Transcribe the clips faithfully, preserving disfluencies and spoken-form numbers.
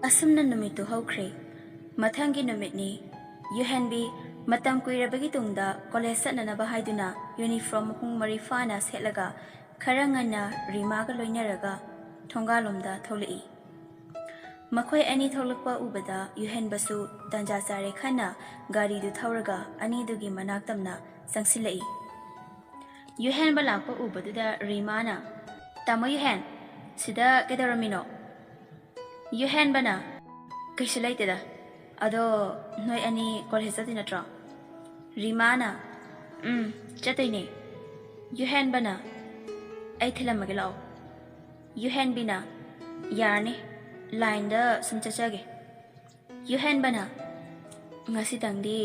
ꯑꯁꯨꯝꯅ ꯅꯨꯃꯤꯠꯇꯨ ꯍꯧꯈ꯭ꯔꯦ꯫ ꯃꯊꯪꯒꯤ ꯅꯨꯃꯤꯠꯅꯤ꯫ ꯌꯨꯍꯦꯟꯕꯤ ꯃꯇꯝ ꯀꯨꯏꯔꯕꯒꯤ ꯇꯨꯡꯗ ꯀꯣꯂꯦꯖ ꯆꯠꯅꯅꯕ ꯍꯥꯏꯗꯨꯅ ꯌꯨꯅꯤꯐꯣꯔꯝ ꯃꯄꯨꯡ ꯃꯔꯤ ꯐꯥꯅ ꯁꯦꯠꯂꯒ ꯈꯔ ꯉꯟꯅ ꯔꯤꯃꯥꯒ ꯂꯣꯏꯅꯔꯒ ꯊꯣꯡꯒꯥꯜꯂꯣꯝꯗ ꯊꯣꯛꯂꯛꯏ꯫ ꯃꯈꯣꯏ ꯑꯅꯤ ꯊꯣꯛꯂꯛꯄ ꯎꯕꯗ ꯌꯨꯍꯦꯟꯕꯁꯨ ꯇꯟꯖꯥ ꯆꯥꯔꯦ ꯈꯟꯅ ꯒꯥꯔꯤꯗꯨ ꯊꯧꯔꯒ ꯑꯅꯤꯗꯨꯒꯤ ꯃꯅꯥꯛ ꯇꯝꯅ ꯆꯪꯁꯤꯜꯂꯛꯏ꯫ ꯌꯨꯍꯦꯟꯕ ꯂꯥꯛꯄ ꯎꯕꯗꯨꯗ ꯔꯤꯃꯥꯅ, "ꯇꯥꯃꯣ ꯌꯨꯍꯦꯟ, ꯁꯤꯗ ꯀꯩꯗꯧꯔꯝꯃꯤꯅꯣ?" ꯌꯨꯍꯦꯟꯕꯅ, "ꯀꯩꯁꯨ ꯂꯩꯇꯦꯗ꯫ ꯑꯗꯣ ꯅꯣꯏ ꯑꯅꯤ ꯀꯣꯂꯦꯖ ꯆꯠꯇꯣꯏ ꯅꯠꯇ꯭ꯔꯣ?" ꯔꯤꯃꯥꯅ, "ꯎꯝ, ꯆꯠꯇꯣꯏꯅꯦ꯫" ꯌꯨꯍꯦꯟꯕꯅ, "ꯑꯩ ꯊꯤꯜꯂꯝꯃꯒꯦ ꯂꯥꯛꯑꯣ꯫" ꯌꯨꯍꯦꯟꯕꯤꯅ, "ꯌꯥꯔꯅꯤ, ꯂꯥꯏꯟꯗ ꯁꯨꯝ ꯆꯠꯆꯒꯦ꯫" ꯌꯨꯍꯦꯟꯕꯅ, "ꯉꯁꯤꯇꯪꯗꯤ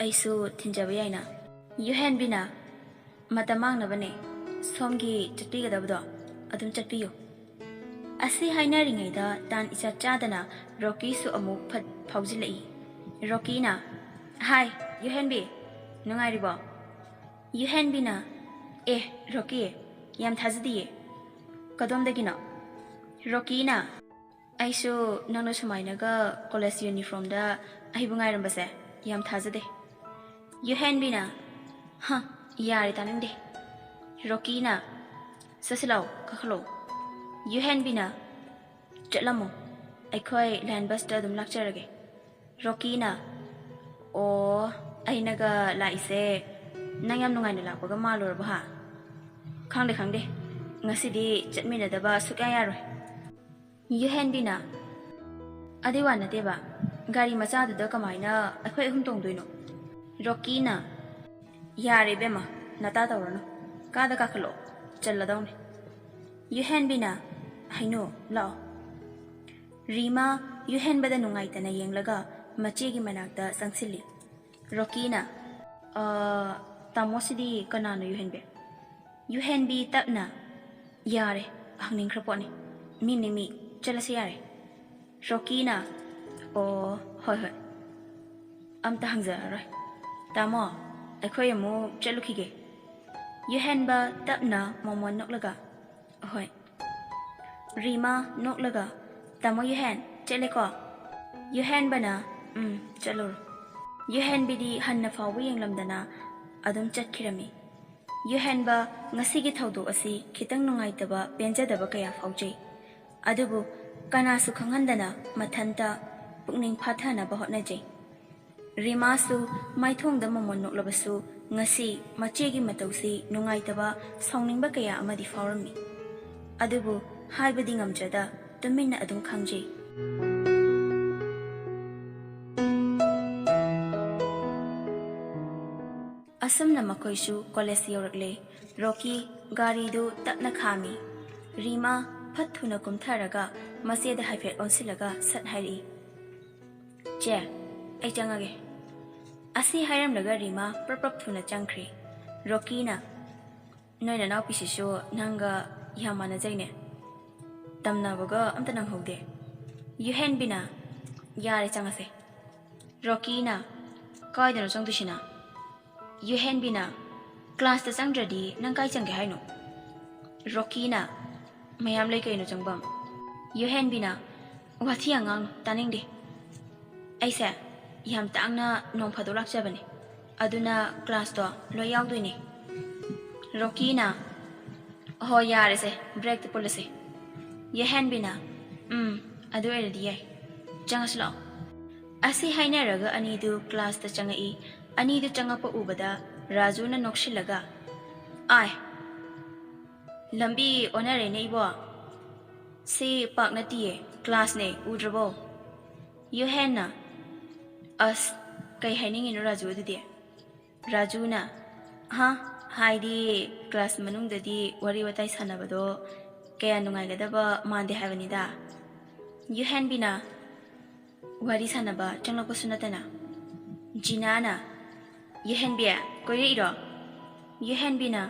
ꯑꯩꯁꯨ ꯊꯤꯟꯖꯕ ꯌꯥꯏꯅ?" ꯌꯨꯍꯦꯟꯕꯤꯅ, "ꯃꯇꯝ ꯃꯥꯡꯅꯕꯅꯦ, ꯁꯣꯝꯒꯤ ꯆꯠꯄꯤꯒꯗꯕꯗꯣ ꯑꯗꯨꯝ ꯆꯠꯄꯤꯌꯨ꯫" ꯑꯁꯤ ꯍꯥꯏꯅꯔꯤꯉꯩꯗ ꯇꯥꯟ ꯏꯆꯥ ꯆꯥꯗꯅ ꯔꯣꯀꯤꯁꯨ ꯑꯃꯨꯛ ꯐꯠ ꯐꯥꯎꯖꯤꯜꯂꯛꯏ꯫ ꯔꯣꯀꯤꯅ, "ꯍꯥꯏ, ꯌꯨꯍꯦꯟꯕꯤ, ꯅꯨꯡꯉꯥꯏꯔꯤꯕꯣ?" ꯌꯨꯍꯦꯟꯕꯤꯅ, "ꯑꯦ, ꯔꯣꯀꯤ, ꯌꯥꯝ ꯊꯥꯖꯗꯤꯌꯦ꯫ ꯀꯗꯣꯝꯗꯒꯤꯅꯣ?" ꯔꯣꯀꯤꯅ, "ꯑꯩꯁꯨ ꯅꯪꯅ ꯁꯨꯃꯥꯏꯅꯒ ꯀꯣꯂꯦꯖ ꯌꯨꯅꯤꯐꯣꯔꯝꯗ ꯑꯩꯕꯨ ꯉꯥꯏꯔꯝꯕꯁꯦ ꯌꯥꯝ ꯊꯥꯖꯗꯦ꯫" ꯌꯨꯍꯦꯟꯕꯤꯅ, "ꯍ, ꯌꯥꯔꯦ, ꯇꯥꯅꯤꯡꯗꯦ꯫" ꯔꯣꯀꯤꯅ, "ꯆꯠꯁꯤ ꯂꯥꯛꯑꯣ, ꯀꯥꯈꯠꯂꯛꯑꯣ꯫" ꯌꯨꯍꯦꯟꯕꯤꯅ, "ꯆꯠꯂꯝꯃꯣ, ꯑꯩꯈꯣꯏ ꯂꯥꯏꯟ ꯕꯁꯇ ꯑꯗꯨꯝ ꯂꯥꯛꯆꯔꯒꯦ꯫" ꯔꯣꯀꯤꯅ, "ꯑꯣ, ꯑꯩꯅꯒ ꯂꯥꯛꯏꯁꯦ ꯅꯪ ꯌꯥꯝ ꯅꯨꯡꯉꯥꯏꯅ ꯂꯥꯛꯄꯒ ꯃꯥꯜꯂꯨꯔꯕ ꯍꯥ? ꯈꯪꯗꯦ, ꯈꯪꯗꯦ, ꯉꯁꯤꯗꯤ ꯆꯠꯃꯤꯟꯅꯗꯕ ꯁꯨꯛꯌꯥ ꯌꯥꯔꯣꯏ꯫" ꯌꯨꯍꯦꯟꯕꯤꯅ, "ꯑꯗꯨꯏ ꯋꯥ ꯅꯠꯇꯦꯕ, ꯒꯥꯔꯤ ꯃꯆꯥꯗꯨꯗ ꯀꯃꯥꯏꯅ ꯑꯩꯈꯣꯏ ꯑꯍꯨꯝ ꯇꯣꯡꯗꯣꯏꯅꯣ?" ꯔꯣꯀꯤꯅ, "ꯌꯥꯔꯦ ꯏꯕꯦꯝꯃ, ꯅꯇꯥ ꯇꯧꯔꯅꯨ, ꯀꯥꯗ ꯀꯥꯈꯠꯂꯛꯑꯣ, ꯆꯜꯂꯗꯧꯅꯦ꯫" ꯌꯨꯍꯦꯟꯕꯤꯅ, "ꯍꯩꯅꯨ, ꯂꯥꯛꯑꯣ꯫" ꯔꯤꯃꯥ ꯌꯨꯍꯦꯟꯕꯗ ꯅꯨꯡꯉꯥꯏꯇꯅ ꯌꯦꯡꯂꯒ ꯃꯆꯦꯒꯤ ꯃꯅꯥꯛꯇ ꯆꯪꯁꯤꯜꯂꯤ꯫ ꯔꯣꯀꯤꯅ, "ꯑ, ꯇꯥꯃꯣꯁꯤꯗꯤ ꯀꯅꯥꯅꯣ ꯌꯨꯍꯦꯟꯕꯤ?" ꯌꯨꯍꯦꯟꯕꯤ ꯇꯞꯅ, "ꯌꯥꯔꯦ, ꯍꯪꯅꯤꯡꯈ꯭ꯔ ꯄꯣꯠꯅꯤ꯫ ꯃꯤꯅꯤ ꯃꯤ, ꯆꯠꯂꯁꯤ ꯌꯥꯔꯦ꯫" ꯔꯣꯀꯤꯅ, "ꯑꯣ, ꯍꯣꯏ, ꯍꯣꯏ꯫ ꯑꯝꯇ ꯍꯪꯖꯔꯔꯣꯏ꯫ ꯇꯥꯃꯣ, ꯑꯩꯈꯣꯏ ꯑꯃꯨꯛ ꯆꯠꯂꯨꯈꯤꯒꯦ꯫" ꯌꯨꯍꯦꯟꯕ ꯇꯞꯅ ꯃꯣꯃꯣꯟ ꯅꯣꯛꯂꯒ, "ꯍꯣꯏ꯫" ꯔꯤꯃꯥ ꯅꯣꯛꯂꯒ, "ꯇꯥꯃꯣ ꯌꯨꯍꯦꯟ, ꯆꯠꯂꯦꯀꯣ? ꯌꯨꯍꯦꯟꯕꯅ, "ꯎꯝ, ꯆꯠꯂꯨꯔꯣ"꯫ ꯌꯨꯍꯦꯟꯕꯤꯗꯤ ꯍꯟꯅ ꯐꯥꯎꯕ ꯌꯦꯡꯂꯝꯗꯅ ꯑꯗꯨꯝ ꯆꯠꯈꯤꯔꯝꯃꯤ꯫ ꯌꯨꯍꯦꯟꯕ ꯉꯁꯤꯒꯤ ꯊꯧꯗꯣꯛ ꯑꯁꯤ ꯈꯤꯇꯪ ꯅꯨꯡꯉꯥꯏꯇꯕ, ꯄꯦꯟꯖꯗꯕ ꯀꯌꯥ ꯐꯥꯎꯖꯩ꯫ ꯑꯗꯨꯕꯨ ꯀꯅꯥꯁꯨ ꯈꯪꯍꯟꯗꯅ ꯃꯊꯟꯇ ꯄꯨꯛꯅꯤꯡ ꯐꯥꯊꯅꯕ ꯍꯣꯠꯅꯖꯩ꯫ ꯔꯤꯃꯥꯁꯨ ꯃꯥꯏꯊꯣꯡꯗ ꯃꯃꯣꯟ ꯅꯣꯛꯂꯕꯁꯨ ꯉꯁꯤ ꯃꯆꯦꯒꯤ ꯃꯇꯧꯁꯤ ꯅꯨꯡꯉꯥꯏꯇꯕ, ꯁꯥꯎꯅꯤꯡꯕ ꯀꯌꯥ ꯑꯃꯗꯤ ꯐꯥꯎꯔꯝꯃꯤ꯫ ꯑꯗꯨꯕꯨ ꯍꯥꯏꯕꯗꯤ ꯉꯝꯖꯗ ꯇꯨꯃꯤꯟꯅ ꯑꯗꯨꯝ ꯈꯪꯖꯩ꯫ ꯑꯁꯨꯝꯅ ꯃꯈꯣꯏꯁꯨ ꯀꯣꯂꯦꯖ ꯌꯧꯔꯛꯂꯦ꯫ ꯔꯣꯀꯤ ꯒꯥꯔꯤꯗꯨ ꯇꯞꯅ ꯈꯥꯝꯃꯤ꯫ ꯔꯤꯃꯥ ꯐꯠ ꯊꯨꯅ ꯀꯨꯝꯊꯔꯒ ꯃꯆꯦꯗ ꯍꯥꯏꯐꯦꯠ ꯑꯣꯟꯁꯤꯜꯂꯒ ꯁꯠ ꯍꯥꯏꯔꯛꯏ, "ꯆꯦ, ꯑꯩ ꯆꯪꯉꯒꯦ"꯫ ꯑꯁꯤ ꯍꯥꯏꯔꯝꯂꯒ ꯔꯤꯃꯥ ꯄ꯭ꯔꯞ ꯄ꯭ꯔꯞ ꯊꯨꯅ ꯆꯪꯈ꯭ꯔꯦ꯫ ꯔꯣꯀꯤꯅ, "ꯅꯣꯏ ꯅꯅꯥꯎꯄꯤꯁꯤꯁꯨ ꯅꯪꯒ ꯌꯥꯝ ꯃꯥꯟꯅꯖꯩꯅꯦ꯫ ꯇꯝꯅꯕꯒ ꯑꯝꯇ ꯅꯪꯍꯧꯗꯦ"꯫ ꯌꯨꯍꯦꯟꯕꯤꯅ, "ꯌꯥꯔꯦ, ꯆꯪꯉꯁꯦ"꯫ ꯔꯣꯀꯤꯅ, "ꯀꯥꯏꯗꯅꯣ ꯆꯪꯗꯣꯏꯁꯤꯅ?" ꯌꯨꯍꯦꯟꯕꯤꯅ, "ꯀ꯭ꯂꯥꯁꯇ ꯆꯪꯗ꯭ꯔꯗꯤ ꯅꯪ ꯀꯥꯏ ꯆꯪꯒꯦ ꯍꯥꯏꯅꯣ?" ꯔꯣꯀꯤꯅ, "ꯃꯌꯥꯝ ꯂꯩ ꯀꯩꯅꯣ ꯆꯪꯐꯝ"꯫ ꯌꯨꯍꯦꯟꯕꯤꯅ, "ꯋꯥꯊꯤ ꯑꯉꯥꯡ ꯇꯥꯅꯤꯡꯗꯦ꯫ ꯑꯩꯁꯦ ꯌꯥꯝ ꯇꯥꯡꯅ ꯅꯣꯡ ꯐꯥꯗꯣꯛ ꯂꯥꯛꯆꯕꯅꯦ, ꯑꯗꯨꯅ ꯀ꯭ꯂꯥꯁꯇꯣ ꯂꯣꯏ ꯌꯥꯎꯗꯣꯏꯅꯦ"꯫ ꯔꯣꯀꯤꯅ, "ꯍꯣ, ꯌꯥꯔꯦꯁꯦ, ꯕ꯭ꯔꯦꯛꯇ ꯄꯨꯜꯂꯁꯦ"꯫ ꯌꯦꯍꯦꯟꯕꯤꯅ, "ꯎꯝ, ꯑꯗꯨ ꯑꯣꯏꯔꯗꯤ ꯌꯥꯏ꯫ ꯆꯪꯉꯁꯤ ꯂꯥꯛꯑꯣ"꯫ ꯑꯁꯤ ꯍꯥꯏꯅꯔꯒ ꯑꯅꯤꯗꯨ ꯀ꯭ꯂꯥꯁꯇ ꯆꯪꯉꯛꯏ꯫ ꯑꯅꯤꯗꯨ ꯆꯪꯉꯛꯄ ꯎꯕꯗ ꯔꯥꯖꯨꯅ ꯅꯣꯛꯁꯤꯜꯂꯒ, "ꯑꯥꯏ, ꯂꯝꯕꯤ ꯑꯣꯟꯅꯔꯦꯅꯦ ꯏꯕꯣ꯫ ꯁꯤ ꯄꯥꯛ ꯅꯠꯇꯤꯌꯦ, ꯀ꯭ꯂꯥꯁꯅꯦ, ꯎꯗ꯭ꯔꯕꯣ?" ꯌꯨꯍꯦꯟꯅ, "ꯑꯁ, ꯀꯩ ꯍꯥꯏꯅꯤꯡꯉꯤꯅꯣ ꯔꯥꯖꯨ ꯑꯗꯨꯗꯤ?" ꯔꯥꯖꯨꯅ, "ꯍꯥ? ꯍꯥꯏꯗꯤ ꯀ꯭ꯂꯥꯁ ꯃꯅꯨꯡꯗꯗꯤ ꯋꯥꯔꯤ ꯋꯥꯇꯥꯏ ꯁꯥꯟꯅꯕꯗꯣ ꯀꯌꯥ ꯅꯨꯡꯉꯥꯏꯒꯗꯕ ꯃꯥꯟꯗꯦ ꯍꯥꯏꯕꯅꯤꯗ"꯫ ꯌꯨꯍꯦꯟꯕꯤꯅ, "ꯋꯥꯔꯤ ꯁꯥꯟꯅꯕ ꯆꯪꯂꯛꯄꯁꯨ ꯅꯠꯇꯅ"꯫ ꯖꯤꯅꯥꯅ, "ꯌꯨꯍꯦꯟꯕꯤ, ꯀꯣꯏꯔꯛꯏꯔꯣ?" ꯌꯨꯍꯦꯟꯕꯤꯅ,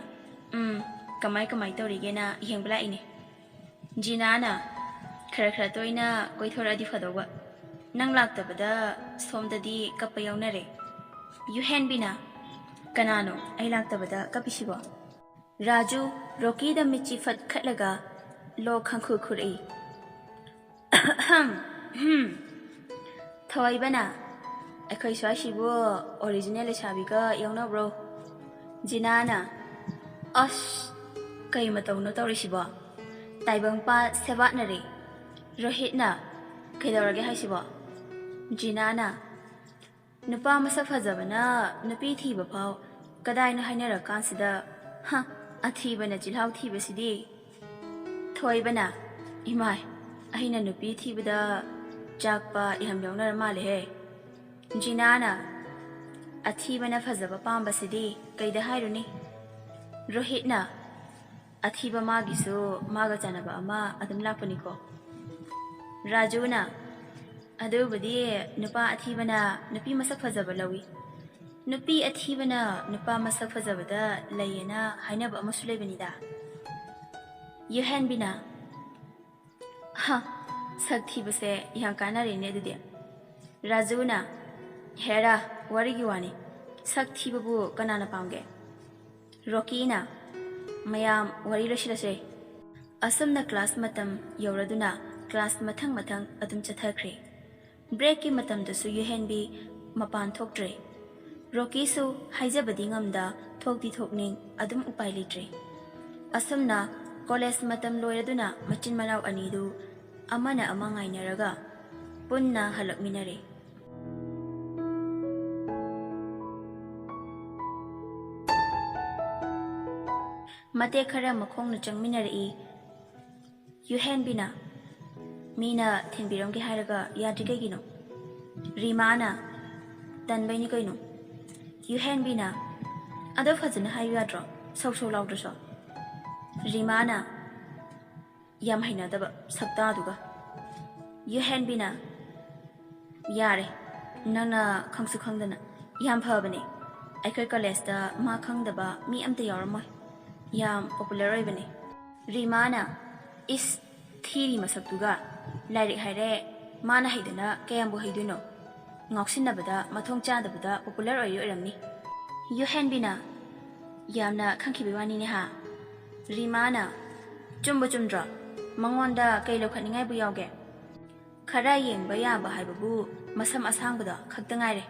"ꯎꯝ, ꯀꯃꯥꯏ ꯀꯃꯥꯏ ꯇꯧꯔꯤꯒꯦꯅ ꯌꯦꯡꯕ ꯂꯥꯛꯏꯅꯦ"꯫ ꯖꯤꯅꯥꯅ, "ꯈꯔ ꯈꯔ ꯇꯣꯏꯅ ꯀꯣꯏꯊꯣꯔꯛꯑꯗꯤ ꯐꯗꯧꯕ꯫ ꯅꯪ ꯂꯥꯛꯇꯕꯗ ꯁꯣꯝꯗꯗꯤ ꯀꯞꯄ ꯌꯥꯎꯅꯔꯦ"꯫ ꯌꯨꯍꯦꯟꯕꯤꯅ, "ꯀꯅꯥꯅꯣ ꯑꯩ ꯂꯥꯛꯇꯕꯗ ꯀꯞꯄꯤꯁꯤꯕꯣ?" ꯔꯥꯖꯨ ꯔꯣꯀꯤꯗ ꯃꯤꯠꯆꯤ ꯐꯠ ꯈꯠꯂꯒ ꯂꯣꯛ ꯈꯪꯈꯨ ꯈꯨꯔꯛꯏ꯫ "ꯑꯍꯝ, ꯊꯣꯏꯕꯅ, "ꯑꯩꯈꯣꯏ ꯁ꯭ꯋꯥꯏꯁꯤꯕꯨ ꯑꯣꯔꯤꯖꯤꯅꯦꯜ ꯂꯩꯁꯥꯕꯤꯒ ꯌꯥꯎꯅꯕ꯭ꯔꯣ?" ꯖꯤꯅꯥꯅ, "ꯑꯁ, ꯀꯩ ꯃꯇꯧꯅꯣ ꯇꯧꯔꯤꯁꯤꯕꯣ? ꯇꯥꯏꯕꯪꯄꯥꯟ ꯁꯦꯕꯥꯠꯅꯔꯦ꯫" ꯔꯣꯍꯤꯠꯅ, "ꯀꯩꯗꯧꯔꯒꯦ ꯍꯥꯏꯁꯤꯕꯣ?" ꯖꯤꯅꯥꯅ, "ꯅꯨꯄꯥ ꯃꯁꯛ ꯐꯖꯕꯅ ꯅꯨꯄꯤ ꯊꯤꯕ ꯐꯥꯎ ꯀꯗꯥꯏꯅꯣ ꯍꯥꯏꯅꯔꯀꯥꯟꯁꯤꯗ, ꯍ, ꯑꯊꯤꯕꯅ ꯆꯤꯜꯍꯥꯎ ꯊꯤꯕꯁꯤꯗꯤ?" ꯊꯣꯏꯕꯅ, "ꯏꯃꯥꯏ, ꯑꯩꯅ ꯅꯨꯄꯤ ꯊꯤꯕꯗ ꯆꯥꯛꯄ ꯌꯥꯝ ꯌꯥꯎꯅꯔ ꯃꯥꯜꯂꯦꯍꯦ꯫" ꯖꯤꯅꯥꯅ, "ꯑꯊꯤꯕꯅ ꯐꯖꯕ ꯄꯥꯝꯕꯁꯤꯗꯤ ꯀꯩꯗ ꯍꯥꯏꯔꯨꯅꯤ?" ꯔꯣꯍꯤꯠꯅ, "ꯑꯊꯤꯕ ꯃꯥꯒꯤꯁꯨ ꯃꯥꯒ ꯆꯥꯟꯅꯕ ꯑꯃ ꯑꯗꯨꯝ ꯂꯥꯛꯄꯅꯤꯀꯣ꯫" ꯔꯥꯖꯨꯅ, "ꯑꯗꯨꯕꯨꯗꯤ ꯅꯨꯄꯥ ꯑꯊꯤꯕꯅ ꯅꯨꯄꯤ ꯃꯁꯛ ꯐꯖꯕ ꯂꯧꯏ꯫ ꯅꯨꯄꯤ ꯑꯊꯤꯕꯅ ꯅꯨꯄꯥ ꯃꯁꯛ ꯐꯖꯕꯗ ꯂꯩꯌꯦꯅ ꯍꯥꯏꯅꯕ ꯑꯃꯁꯨ ꯂꯩꯕꯅꯤꯗ꯫" ꯌꯨꯍꯦꯟꯕꯤꯅ, "ꯍ, ꯁꯛ ꯊꯤꯕꯁꯦ ꯌꯥꯝ ꯀꯥꯟꯅꯔꯦꯅꯦ ꯑꯗꯨꯗꯤ꯫" ꯔꯥꯖꯨꯅ, "ꯍꯦꯔꯥ, ꯋꯥꯔꯤꯒꯤ ꯋꯥꯅꯤ꯫ ꯁꯛ ꯊꯤꯕꯕꯨ ꯀꯅꯥꯅ ꯄꯥꯝꯒꯦ?" ꯔꯣꯀꯤꯅ, "ꯃꯌꯥꯝ ꯋꯥꯔꯤ ꯂꯣꯏꯁꯤꯜꯂꯁꯦ꯫" ꯑꯁꯨꯝꯅ ꯀ꯭ꯂꯥꯁ ꯃꯇꯝ ꯌꯧꯔꯗꯨꯅ ꯀ꯭ꯂꯥꯁ ꯃꯊꯪ ꯃꯊꯪ ꯑꯗꯨꯝ ꯆꯠꯊꯈ꯭ꯔꯦ꯫ ꯕ꯭ꯔꯦꯛꯀꯤ ꯃꯇꯝꯗꯁꯨ ꯌꯨꯍꯦꯟꯕꯤ ꯃꯄꯥꯟ ꯊꯣꯛꯇ꯭ꯔꯦ꯫ ꯔꯣꯀꯤꯁꯨ ꯍꯥꯏꯖꯕꯗꯤ ꯉꯝꯗ ꯊꯣꯛꯇꯤ ꯊꯣꯛꯅꯤꯡ, ꯑꯗꯨꯝ ꯎꯄꯥꯏ ꯂꯩꯇ꯭ꯔꯦ꯫ ꯑꯁꯨꯝꯅ ꯀꯣꯂꯦꯖ ꯃꯇꯝ ꯂꯣꯏꯔꯗꯨꯅ ꯃꯆꯤꯟ ꯃꯅꯥꯎ ꯑꯅꯤꯗꯨ ꯑꯃꯅ ꯑꯃ ꯉꯥꯏꯅꯔꯒ ꯄꯨꯟꯅ ꯍꯜꯂꯛꯃꯤꯟꯅꯔꯦ꯫ ꯃꯇꯦꯛ ꯈꯔ ꯃꯈꯣꯡꯅ ꯆꯪꯃꯤꯟꯅꯔꯛꯏ꯫ ꯌꯨꯍꯦꯟꯕꯤꯅ, "ꯃꯤꯅ ꯊꯤꯟꯕꯤꯔꯝꯒꯦ ꯍꯥꯏꯔꯒ ꯌꯥꯗ꯭ꯔꯤ ꯀꯩꯒꯤꯅꯣ?" ꯔꯤꯃꯥꯅ, "ꯇꯟꯕꯩꯅꯤ ꯀꯩꯅꯣ꯫" ꯌꯨꯍꯦꯟꯕꯤꯅ, "ꯑꯗꯣ ꯐꯖꯅ ꯍꯥꯏꯌꯨ ꯌꯥꯗ꯭ꯔꯣ, ꯁꯧ ꯁꯧ ꯂꯥꯎꯗ꯭ꯔꯁꯨ?" ꯔꯤꯃꯥꯅ, "ꯌꯥꯝ ꯍꯩꯅꯗꯕ ꯁꯛꯇꯥꯗꯨꯒ꯫" ꯌꯨꯍꯦꯟꯕꯤꯅ, "ꯌꯥꯔꯦ, ꯅꯪꯅ ꯈꯪꯁꯨ ꯈꯪꯗꯅ꯫ ꯌꯥꯝ ꯐꯕꯅꯦ꯫ ꯑꯩꯈꯣꯏ ꯀꯣꯂꯦꯖꯇ ꯃꯥ ꯈꯪꯗꯕ ꯃꯤ ꯑꯝꯇ ꯌꯥꯎꯔꯝꯃꯣꯏ꯫ ꯌꯥꯝ ꯄꯣꯄꯨꯂꯔ ꯑꯣꯏꯕꯅꯦ꯫" ꯔꯤꯃꯥꯅ, "ꯏꯁ, ꯊꯤꯔꯤ ꯃꯁꯛꯇꯨꯒ꯫ ꯂꯥꯏꯔꯤꯛ ꯍꯥꯏꯔꯦ ꯃꯥꯅ ꯍꯩꯗꯅ ꯀꯌꯥꯝꯕꯨ ꯍꯩꯗꯣꯏꯅꯣ? ꯉꯥꯎꯁꯤꯟꯅꯕꯗ, ꯃꯊꯣꯡ ꯆꯥꯗꯕꯗ ꯄꯣꯄꯨꯂꯔ ꯑꯣꯏꯔꯤ ꯑꯣꯏꯔꯝꯅꯤ꯫" ꯌꯨꯍꯦꯟꯕꯤꯅ, "ꯌꯥꯝꯅ ꯈꯪꯈꯤꯕꯩ ꯋꯥꯅꯤꯅꯦ ꯍꯥ?" ꯔꯤꯃꯥꯅ, "ꯆꯨꯝꯕꯨ ꯆꯨꯝꯗ꯭ꯔꯣ? ꯃꯉꯣꯟꯗ ꯀꯩ ꯂꯧꯈꯠꯅꯤꯡꯉꯥꯏꯕꯨ ꯌꯥꯎꯒꯦ?" ꯈꯔ ꯌꯦꯡꯕ ꯌꯥꯕ ꯍꯥꯏꯕꯕꯨ ꯃꯁꯝ ꯑꯁꯥꯡꯕꯗꯣ ꯈꯛꯇ ꯉꯥꯏꯔꯦ꯫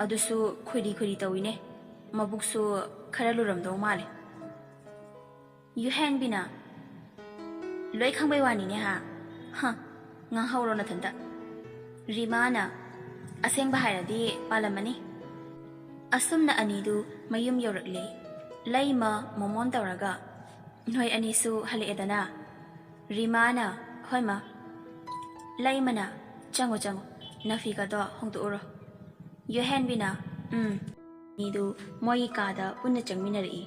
ꯑꯗꯨꯁꯨ ꯈꯨꯏꯔꯤ ꯈꯨꯏꯔꯤ ꯇꯧꯏꯅꯦ꯫ ꯃꯕꯨꯛꯁꯨ ꯈꯔ ꯂꯨꯔꯝꯗꯧ ꯃꯥꯜꯂꯦ꯫ ꯌꯨꯍꯦꯟꯕꯤꯅ, "ꯂꯣꯏ ꯈꯪꯕꯩ ꯋꯥꯅꯤꯅꯦ ꯍꯥ? ꯍ, ꯉꯥꯡꯍꯧꯔꯣ ꯅꯊꯟꯇ꯫" ꯔꯤꯃꯥꯅ, "ꯑꯁꯦꯡꯕ ꯍꯥꯏꯔꯗꯤ ꯄꯥꯜꯂꯝꯃꯅꯤ꯫" ꯑꯁꯨꯝꯅ ꯑꯅꯤꯗꯨ ꯃꯌꯨꯝ ꯌꯧꯔꯛꯂꯦ꯫ ꯂꯩꯃ ꯃꯣꯃꯣꯟ ꯇꯧꯔꯒ, "ꯅꯣꯏ ꯑꯅꯤꯁꯨ ꯍꯜꯂꯛꯑꯦꯗꯅ?" ꯔꯤꯃꯥꯅ, "ꯍꯣꯏ ꯃꯥ꯫" ꯂꯩꯃꯅ, "ꯆꯪꯉꯣ ꯆꯪꯉꯣ, ꯅꯐꯤꯒꯗꯣ ꯍꯣꯡꯗꯣꯛꯎꯔꯣ꯫" ꯌꯨꯍꯦꯟꯕꯤꯅ, "ꯎꯝ꯫" ꯑꯅꯤꯗꯨ ꯃꯣꯏꯒꯤ ꯀꯥꯗ ꯄꯨꯟꯅ ꯆꯪꯃꯤꯟꯅꯔꯛꯏ꯫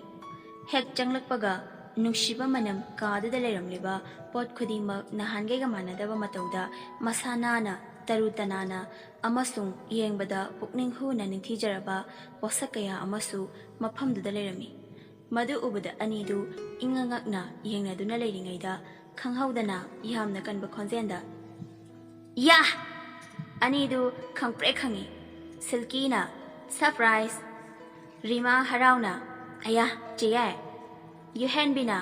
ꯍꯦꯛ ꯆꯪꯂꯛꯄꯒ ꯅꯨꯡꯁꯤꯕ ꯃꯅꯝ ꯀꯥꯗꯨꯗ ꯂꯩꯔꯝꯂꯤꯕ ꯄꯣꯠ ꯈꯨꯗꯤꯡꯃꯛ ꯅꯍꯥꯟꯒꯩꯒ ꯃꯥꯟꯅꯗꯕ ꯃꯇꯧꯗ ꯃꯁꯥ ꯅꯥꯟꯅ, ꯇꯔꯨ ꯇꯅꯥꯟꯅ ꯑꯃꯁꯨꯡ ꯌꯦꯡꯕꯗ ꯄꯨꯛꯅꯤꯡ ꯍꯨꯅ ꯅꯤꯡꯊꯤꯖꯔꯕ ꯄꯣꯠꯁꯛ ꯀꯌꯥ ꯑꯃꯁꯨ ꯃꯐꯝꯗꯨꯗ ꯂꯩꯔꯝꯃꯤ꯫ ꯃꯗꯨ ꯎꯕꯗ ꯑꯅꯤꯗꯨ ꯏꯪꯉ ꯉꯛꯅ ꯌꯦꯡꯅꯗꯨꯅ ꯂꯩꯔꯤꯉꯩꯗ ꯈꯪꯍꯧꯗꯅ ꯌꯥꯝꯅ ꯀꯟꯕ ꯈꯣꯟꯖꯦꯜꯗ, "ꯌꯥ!" ꯑꯅꯤꯗꯨ ꯈꯪꯄ꯭ꯔꯦꯛ ꯈꯪꯉꯤ꯫ ꯁꯤꯜꯀꯤꯅ, "ꯁꯔꯄ꯭ꯔꯥꯏꯖ!" ꯔꯤꯃꯥ ꯍꯔꯥꯎꯅ, "ꯑꯌꯥ, ꯆꯦ ꯌꯥꯏ!" ꯌꯨꯍꯦꯟꯕꯤꯅ,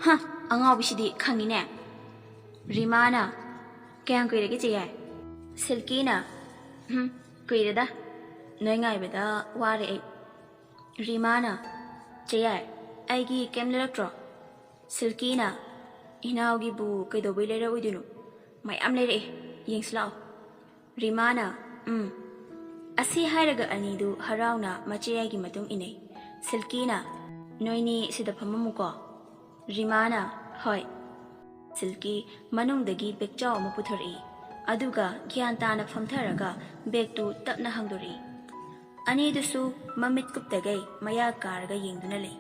"ꯍ, ꯑꯉꯥꯎꯕꯤꯁꯤꯗꯤ ꯈꯪꯉꯤꯅꯦ!" ꯔꯤꯃꯥꯅ, "ꯀꯌꯥꯝ ꯀꯨꯏꯔꯒꯦ ꯆꯦ ꯌꯥꯏ?" ꯁꯤꯜꯀꯤꯅ, "ꯎꯝ, ꯀꯨꯏꯔꯦꯗ꯫ ꯅꯣꯏ ꯉꯥꯏꯕꯗ ꯋꯥꯔꯦ ꯑꯩ꯫" ꯔꯤꯃꯥꯅ, "ꯆꯦ ꯌꯥꯏ, ꯑꯩꯒꯤ ꯀꯩꯝ ꯂꯩꯔꯛꯇ꯭ꯔꯣ?" ꯁꯤꯜꯀꯤꯅ, "ꯏꯅꯥꯎꯒꯤꯕꯨ ꯀꯩꯗꯧꯕꯩ ꯂꯩꯔꯛꯑꯣꯏꯗꯣꯏꯅꯣ? ꯃꯌꯥꯝ ꯂꯩꯔꯛꯑꯦ, ꯌꯦꯡꯁꯤ ꯂꯥꯛꯑꯣ꯫" ꯔꯤꯃꯥꯅ, "ꯎꯝ꯫" ꯑꯁꯤ ꯍꯥꯏꯔꯒ ꯑꯅꯤꯗꯨ ꯍꯔꯥꯎꯅ ꯃꯆꯦ ꯌꯥꯏꯒꯤ ꯃꯇꯨꯡ ꯏꯟꯅꯩ꯫ ꯁꯤꯜꯀꯤꯅ, "ꯅꯣꯏꯅꯤ ꯁꯤꯗ ꯐꯝꯃꯝꯃꯨꯀꯣ꯫" ꯔꯤꯃꯥꯅ, "ꯍꯣꯏ꯫" ꯁꯤꯜꯀꯤ ꯃꯅꯨꯡꯗꯒꯤ ꯕꯦꯛꯆꯥꯎ ꯑꯃ ꯄꯨꯊꯣꯔꯛꯏ꯫ ꯑꯗꯨꯒ ꯒ꯭ꯌꯥꯟ ꯇꯥꯅ ꯐꯝꯊꯔꯒ ꯕꯦꯛꯇꯨ ꯇꯞꯅ ꯍꯥꯡꯗꯣꯔꯛꯏ꯫ ꯑꯅꯤꯗꯨꯁꯨ ꯃꯃꯤꯠ ꯀꯨꯞꯇꯈꯩ ꯃꯌꯥ ꯀꯥꯔꯒ ꯌꯦꯡꯗꯨꯅ ꯂꯩ꯫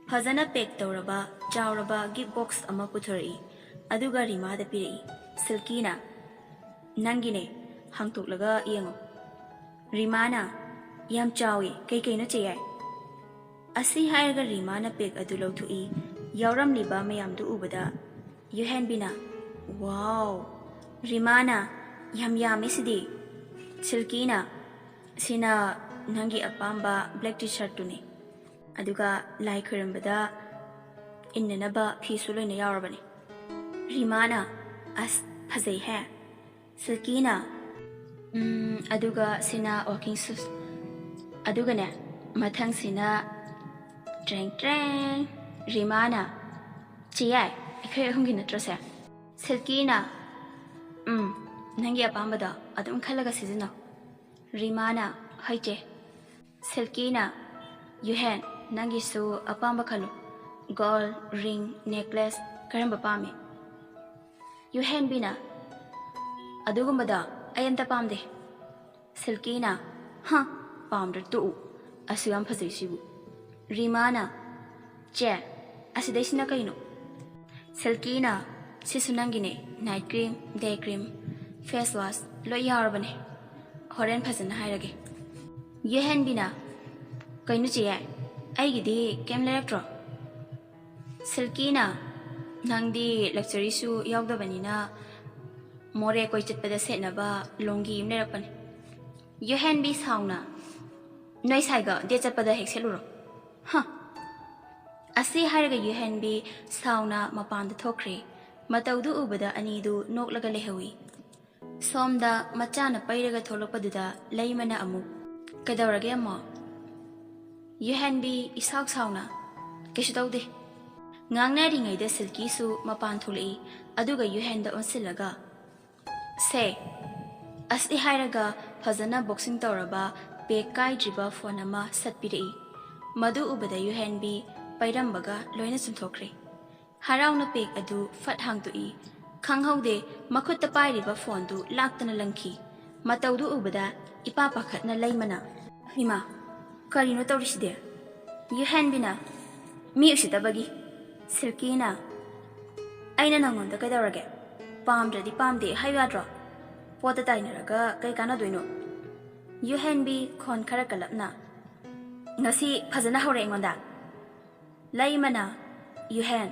ꯐꯖꯅ ꯄꯦꯛ ꯇꯧꯔꯕ ꯆꯥꯎꯔꯕ ꯒꯤꯐ ꯕꯣꯛꯁ ꯑꯃ ꯄꯨꯊꯣꯔꯛꯏ꯫ ꯑꯗꯨꯒ ꯔꯤꯃꯥꯗ ꯄꯤꯔꯛꯏ꯫ ꯁꯤꯜꯀꯤꯅ, "ꯅꯪꯒꯤꯅꯦ, ꯍꯥꯡꯇꯣꯛꯂꯒ ꯌꯦꯡꯉꯣ꯫" ꯔꯤꯃꯥꯅ, "ꯌꯥꯝ ꯆꯥꯎꯏ, ꯀꯩꯀꯩꯅꯣ ꯆꯦ ꯌꯥꯏ?" ꯑꯁꯤ ꯍꯥꯏꯔꯒ ꯔꯤꯃꯥꯅ ꯄꯦꯛ ꯑꯗꯨ ꯂꯧꯊꯣꯛꯏ꯫ ꯌꯥꯎꯔꯝꯂꯤꯕ ꯃꯌꯥꯝꯗꯨ ꯎꯕꯗ ꯌꯨꯍꯦꯟꯕꯤꯅ, "ꯋꯥꯎ!" ꯔꯤꯃꯥꯅ, "ꯌꯥꯝ ꯌꯥꯝꯃꯤ ꯁꯤꯗꯤ꯫" ꯁꯤꯜꯀꯤꯅ, "ꯁꯤꯅ ꯅꯪꯒꯤ ꯑꯄꯥꯝꯕ ꯕ꯭ꯂꯦꯛ ꯇꯤ ꯁꯥꯔꯠꯇꯨꯅꯤ꯫ ꯑꯗꯨꯒ ꯂꯥꯏ ꯈꯣꯏꯔꯝꯕꯗ ꯏꯟꯅꯅꯕ ꯐꯤꯁꯨ ꯂꯣꯏꯅ ꯌꯥꯎꯔꯕꯅꯤ꯫" ꯔꯤꯃꯥꯅ, "ꯑꯁ, ꯐꯖꯩꯍꯦ꯫ ꯁꯤꯜꯀꯤꯅ, "ꯎꯝ, ꯑꯗꯨꯒ ꯁꯤꯅ walking shoes꯫ ꯑꯗꯨꯒꯅꯦ, ꯃꯊꯪꯁꯤꯅ ꯇ꯭ꯔꯦꯡ ꯇ꯭ꯔꯦꯡ꯫" ꯔꯤꯃꯥꯅ, "ꯆꯦ ꯌꯥꯏ, ꯑꯩꯈꯣꯏ ꯑꯍꯨꯝꯒꯤ ꯅꯠꯇ꯭ꯔꯣ ꯁꯦ?" ꯁꯤꯜꯀꯤꯅ, "ꯎꯝ, ꯅꯪꯒꯤ ꯑꯄꯥꯝꯕꯗꯣ ꯑꯗꯨꯝ ꯈꯜꯂꯒ ꯁꯤꯖꯤꯟꯅꯧ꯫" ꯔꯤꯃꯥꯅ, "ꯍꯣꯏ ꯆꯦ꯫" ꯁꯤꯜꯀꯤꯅ, "ꯌꯨꯍꯦꯟ, ꯅꯪꯒꯤꯁꯨ ꯑꯄꯥꯝꯕ ꯈꯜꯂꯨ꯫ Gold, ring, necklace, ꯀꯔꯝꯕ ꯄꯥꯝꯃꯤ?" ꯌꯨꯍꯦꯟꯕꯤꯅ, "ꯑꯗꯨꯒꯨꯝꯕꯗꯣ ꯑꯩ ꯑꯝꯇ ꯄꯥꯝꯗꯦ꯫" ꯁꯤꯜꯀꯤꯅ, "ꯍ, ꯄꯥꯝꯗ꯭ꯔ ꯇꯣꯛꯎ, ꯑꯁꯨ ꯌꯥꯝ ꯐꯖꯩꯁꯤꯕꯨ꯫" ꯔꯤꯃꯥꯅ, "ꯆꯦ, ꯑꯁꯤꯗꯩꯁꯤꯅ ꯀꯩꯅꯣ?" ꯁꯤꯜꯀꯤꯅ, "ꯁꯤꯁꯨ ꯅꯪꯒꯤꯅꯦ, night cream, day cream, face wash ꯂꯣꯏ ꯌꯥꯎꯔꯕꯅꯦ꯫ ꯍꯣꯔꯦꯟ ꯐꯖꯅ ꯍꯥꯏꯔꯒꯦ꯫" ꯌꯨꯍꯦꯟꯕꯤꯅ, "ꯀꯩꯅꯣ ꯆꯦ ꯌꯥꯏ, ꯑꯩꯒꯤꯗꯤ ꯀꯩꯝ ꯂꯩꯔꯛꯇ꯭ꯔꯣ?" ꯁꯤꯜꯀꯤꯅ, "ꯅꯪꯗꯤ luxuryꯁꯨ ꯌꯥꯎꯗꯕꯅꯤꯅ ꯃꯣꯔꯦ ꯀꯣꯏ ꯆꯠꯄꯗ ꯁꯦꯠꯅꯕ ꯂꯣꯡꯒꯤ ꯑꯃ ꯂꯩꯔꯛꯄꯅꯦ꯫" ꯌꯨꯍꯦꯟꯕꯤ ꯁꯥꯎꯅ, "ꯅꯣꯏ ꯁꯥꯏꯒ date ꯆꯠꯄꯗ ꯍꯦꯛ ꯁꯦꯠꯂꯨꯔꯣ꯫ ꯍ꯫" ꯑꯁꯤ ꯍꯥꯏꯔꯒ ꯌꯨꯍꯦꯟꯕꯤ ꯁꯥꯎꯅ ꯃꯄꯥꯟꯗ ꯊꯣꯛꯈ꯭ꯔꯦ꯫ ꯃꯇꯧꯗꯨ ꯎꯕꯗ ꯑꯅꯤꯗꯨ ꯅꯣꯛꯂꯒ ꯂꯩꯍꯧꯏ꯫ ꯁꯣꯝꯗ ꯃꯆꯥꯅ ꯄꯩꯔꯒ ꯊꯣꯛꯂꯛꯄꯗꯨꯗ ꯂꯩꯃꯅ ꯑꯃꯨꯛ, "ꯀꯩꯗꯧꯔꯒꯦ ꯑꯃꯣ?" ꯌꯨꯍꯦꯟꯕꯤ ꯏꯁꯥꯎ ꯁꯥꯎꯅ, "ꯀꯩꯁꯨ ꯇꯧꯗꯦ꯫" ꯉꯥꯡꯅꯔꯤꯉꯩꯗ ꯁꯤꯜꯀꯤꯁꯨ ꯃꯄꯥꯟ ꯊꯣꯛꯂꯛꯏ꯫ ꯑꯗꯨꯒ ꯌꯨꯍꯦꯟꯗ ꯑꯣꯟꯁꯤꯜꯂꯒ, "ꯁꯦ, ꯑꯁꯤ ꯍꯥꯏꯔꯒ ꯐꯖꯅ boxing ꯇꯧꯔꯕ, pack ꯀꯥꯏꯗ꯭ꯔꯤꯕ phone ꯑꯃ ꯁꯠꯄꯤꯔꯛꯏ꯫ ꯃꯗꯨ ꯎꯕꯗ ꯌꯨꯍꯦꯟꯕꯤ ꯄꯩꯔꯝꯕꯒ ꯂꯣꯏꯅ ꯆꯨꯝꯊꯣꯛꯈ꯭ꯔꯦ꯫ ꯍꯔꯥꯎꯅ pack ꯑꯗꯨ ꯐꯠ ꯍꯥꯡꯗꯣꯛꯏ꯫ ꯈꯪꯍꯧꯗꯦ, ꯃꯈꯨꯠꯇ ꯄꯥꯏꯔꯤꯕ phoneꯗꯨ ꯂꯥꯛꯇꯅ ꯂꯪꯈꯤ꯫ ꯃꯇꯧꯗꯨ ꯎꯕꯗ ꯏꯄꯥ ꯄꯥꯈꯠꯅ ꯂꯩꯃꯅ, "ꯏꯃꯥ, ꯀꯔꯤꯅꯣ ꯇꯧꯔꯤꯁꯤꯗꯤ?" ꯌꯨꯍꯦꯟꯕꯤꯅ, "ꯃꯤ ꯎꯁꯤꯠꯇꯕꯒꯤ꯫" ꯁꯤꯜꯀꯤꯅ, "ꯑꯩꯅ ꯅꯪꯉꯣꯟꯗ ꯀꯩꯗꯧꯔꯒꯦ? ꯄꯥꯝꯗ꯭ꯔꯗꯤ ꯄꯥꯝꯗꯦ ꯍꯥꯏꯌꯨ ꯌꯥꯗ꯭ꯔꯣ? ꯄꯣꯠꯇ ꯇꯥꯏꯅꯔꯒ ꯀꯩ ꯀꯥꯟꯅꯗꯣꯏꯅꯣ?" ꯌꯨꯍꯦꯟꯕꯤ ꯈꯣꯟ ꯈꯔ ꯀꯜꯂꯞꯅ, "ꯉꯁꯤ ꯐꯖꯅ ꯍꯧꯔꯦ ꯑꯩꯉꯣꯟꯗ꯫" ꯂꯩꯃꯅ, "ꯌꯨꯍꯦꯟ,